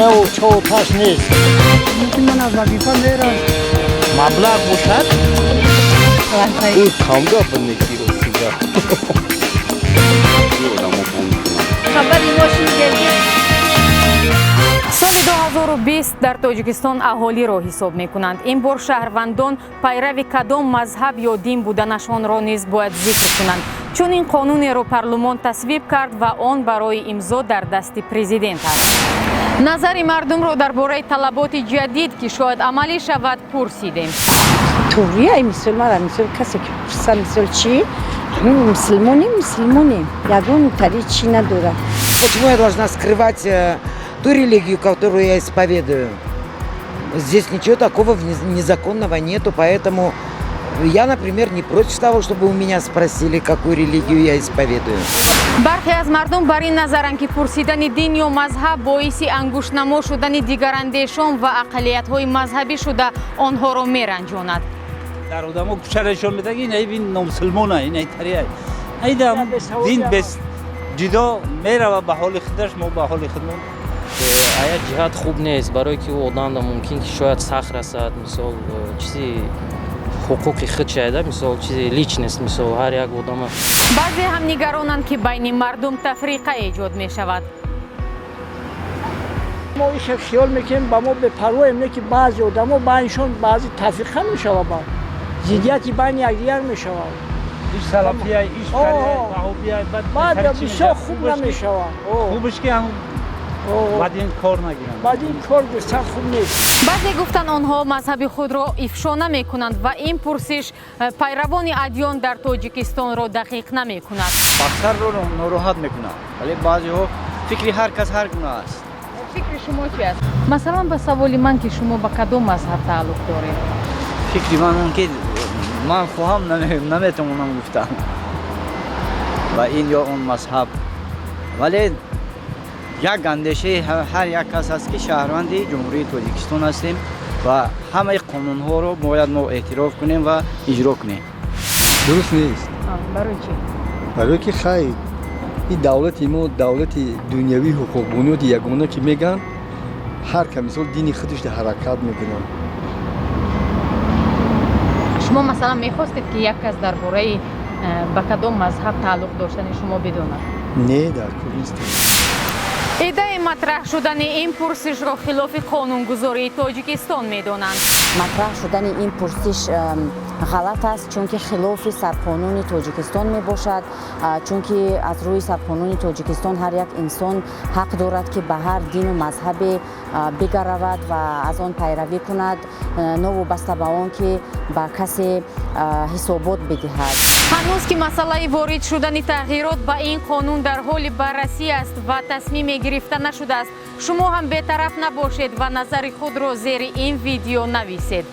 Хонаву чоҳу таш нест. Ман аз вазифа мерам. Маблағ бошад. Ӯ камгап неки, ростига. Одамо бом мекунанд. Хабари мо шунидем. Соли 2020 дар Тоҷикистон аҳолиро ҳисоб мекунанд. Ин бор шаҳрвандон пайрави кадом мазҳаб ё дин буданашонро низ бояд зикр кунанд. Чунин қонунеро парлумон тасвиб кард ва он барои имзо дар дасти президент аст. Назари мардумро дар бораи талаботи ҷадид, ки шояд амалӣ шавад, пурсидем. Туғрия, мисол, мара, мисол, касе ки пурса, мисол, чӣ мусулмонем, мусулмонем, ягон тари чӣ надорад. Почему я должна скрывать ту религию, которую я исповедую? Здесь ничего такого незаконного нету, поэтому я, например, не против того, чтобы у меня спросили, какую религию я исповедую. Бархе аз мардум бар ин назаранд, ки пурсидани дин ё мазҳаб боиси ангуштнамо шудани дигарандешон ва ақаллиятҳои мазҳабӣ шуда, онҳоро меранҷонад. Дар одамо кучарашон медаг, ин айб, ин номусулмона, ин айтария, айдам дин бес ҷудо мерава ба ҳоли худаш, мо ба ҳоли худмон. А як ҷиҳат хуб нест, барое ки ӯ одамда мумкин ки шояд сахт расад, мисол, чизи ҳуқуқи худ шайда, мисол, чизи личность, мисол, ҳар як одама. Баъзе ҳам нигаронанд, ки байни мардум тафриқа эҷод мешавад. Мо ише хиёл мекунем, ба мо бепарвоем, не ки баъзе одамо байнишон баъзе тафриқа мешавад, ба зиддияти байни якдигар мешавад. Иш салафия, иш ваҳобия. Баъд бисёр хуб намешавад. Хубаш ки ҳам баъд ин кор нагиранд. Баъд ин кор гирифтан хуб нест. Баъзе гуфтанд, онҳо мазҳаби худро ифшо намекунанд ва ин пурсиш пайравони адён дар Тоҷикистонро дақиқ намекунад. Аксарро нороҳат мекунад, вале баъзеҳо, фикри ҳар кас ҳар гуна аст. Фикри шумо чи аст, масалан, ба саволи ман, ки шумо ба кадом мазҳаб тааллуқ доред? Фикри ман он ки ман хоҳам, наметавонам гуфтам ба ин ё он мазҳаб, вале як андешаи ҳар як кас аст, ки шаҳрванди Ҷумҳурии Тоҷикистон ҳастем ва ҳамаи қонунҳоро бояд мо эътироф кунем ва иҷро кунем. Дуруст нест. Барои чӣ? Барое ки хай, ин давлати мо давлати дунявии ҳуқуқбунёди ягона, ки мегӯянд, ҳар ка, мисол, дини худаш ҳаракат мекунанд. Шумо, масалан, мехостед, ки як кас дар бораи ба кадом мазҳаб тааллуқ доштани шумо бидонад? Не, дар кор нест. Идеяи матраҳ шудани ин пурсишро хилофи қонунгузории Тоҷикистон медонанд. Матраҳ шудани ин пурсиш ғалат аст, чунки хилофи сарқонуни Тоҷикистон мебошад, чунки аз рӯи сарқонуни Тоҷикистон ҳар як инсон ҳақ дорад, ки ба ҳар дину мазҳабе бигаравад ва аз он пайравӣ кунад, новобаста ба он ки ба касе ҳисобот бидиҳад. Ҳанӯз ки масъалаи ворид шудани тағйирот ба ин қонун дар ҳоли баррасӣ аст ва тасмиме гирифта нашудааст, шумо ҳам бетараф набошед ва назари худро зери ин видео нависед.